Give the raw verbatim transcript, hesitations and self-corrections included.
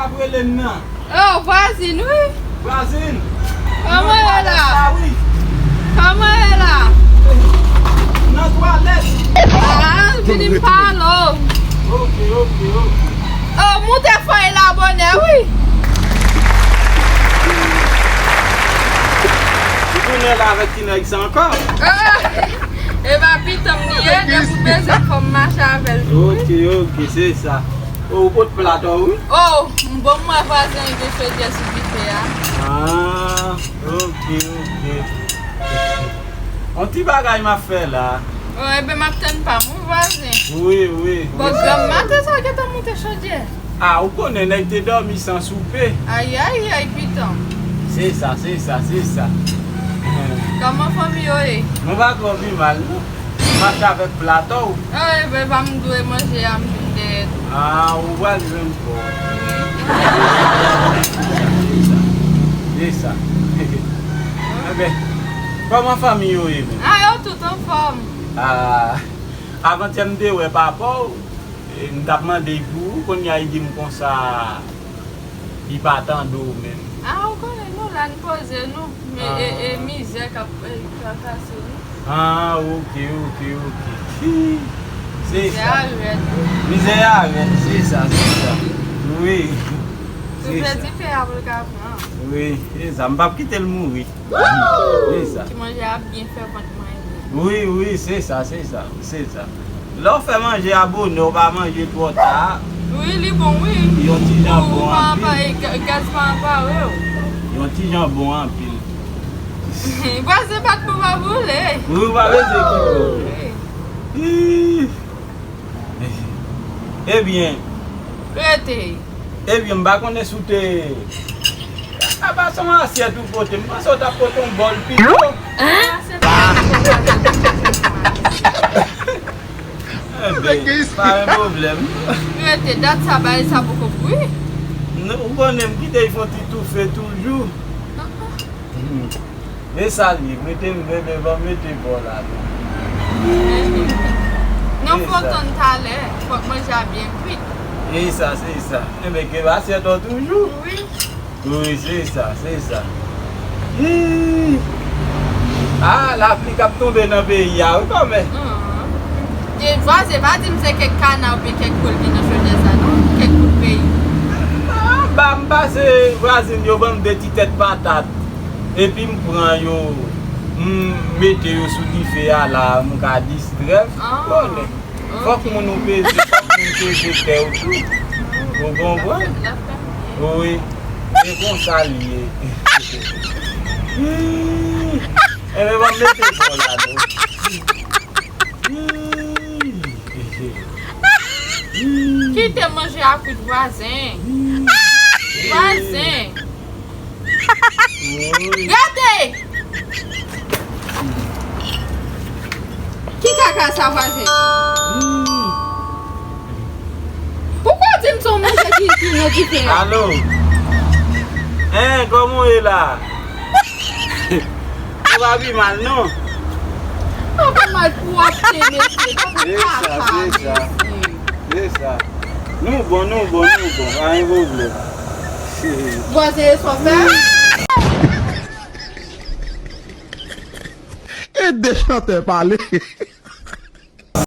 Ap rele m nan. Oh, vwazin, wi. Vwazin. Kòman ye la? Sa, wi. Kòman ye la? Nan twalèt. Ah, vini m pale w. Ok, ok, ok. Oh, moute fòy la bonè, wi. Ou tounen la avèk ti nèg sa ankò? Ah, e pa pitan m li ye, depi w bezwen fò m mache avè l tou, wi. Ok, ok, se sa. Oh, ou pot pla tou, wi. Oh, m bon, m wè vwazen gen chodyè sou dife a. Ah, ok, ok. On ti bagay m ap fè la. Oh, ebyen, m ap tann pa m, wi, vwazen. Wi, wi, wi. Bon, granm maten sa gentan moute chodyè. Ah, ou konnen nèg te dòmi san soupe. Ayayay, pitan. Se sa, se sa, se sa. Kòman fanmi yo ye? Nou pa twò pi mal, non. Mache avèk plato w. Ah, e pa m dwe manje a, m vin dèyè tou. Ah, ou pral jwenn kò. Se sa. Enben, kòman fanmi yo ye menm? Ah, yo tout anfòm. Ah, avantyè m te wè papa w, e, m t ap mande l pou ou, kounye a li di m konsa, li pa tande w menm. Ah, ou konnen nou la, n poze nou. Men, e, e mizè k ap, e, trakase nou. Ah, ok, ok, ok. Hi. Se sa. Mizè a rèd. Mizè a rèd, se sa, se sa. Wi. Souple dife a pou l ka pran. Wi, se sa. M p ap kite l mouri. Se sa. Ti manje a byen fè vant mwen. Wi, wi, se sa, se sa, se sa. Lè w fè manje a bonè, w pa manje twò ta. Wi, li bon, wi. Yon ti jan bon anpil. Gaz pa anpare w. Yon ti jan bon anpil. Vwazen bat pou pa boule. Wi, w pa bezwen ki pou. Ih. Ebyen. Rete. Ebyen, m pa konnen si w te. A pa se yon asyèt ou pote, m panse w t ap pote yon bòl pito. Hein? Enben, pa gen pwoblèm. Rete, dat sa, bagay sa poko bouyi. Non, ou konnen m kite l fè yon ti toufe toujou. Hmm. E sa l ye, mete m, bebe, ban m mete bò la tou. Non, fò tann talè, fòk manje a byen kwit. E sa, se sa. Enben, ke asyèt ou toujou? Wi. Wi, se sa, se sa. Hi! Ah, lapli k ap tonbe nan peyi a, wi, kòmè. E vwazen, pa di m se kèk kana oubyen kèk koul ki nan chodyè sa, non? Kèk kout peyi. Ah, ba m pase vwazin yo ban m de ti tèt patat. Epi m pran yo, m mete yo sou dife a la, m ka distrè. Ah. Konnen. Fòk moun ou peze, fòk moun peze tè w tou. Ou konprann? Wi. E konsa l ye. Enben, ban m mete bò la, non. Kite manje a kwit vwazen. Vwazen. Rete! Ki kaka sa, vwazen? Poukò w di m se yon manje ki, ki nan dife a? Alo? Hein, kòman w ye la? Ou pa pi mal, non? Ou pa mal pwòpte, mesye. Se sa, se sa. Se sa. Nou bon, nou bon, nou bon. Pa gen pwoblèm. Vwazen e sòfè. E de chantè pale.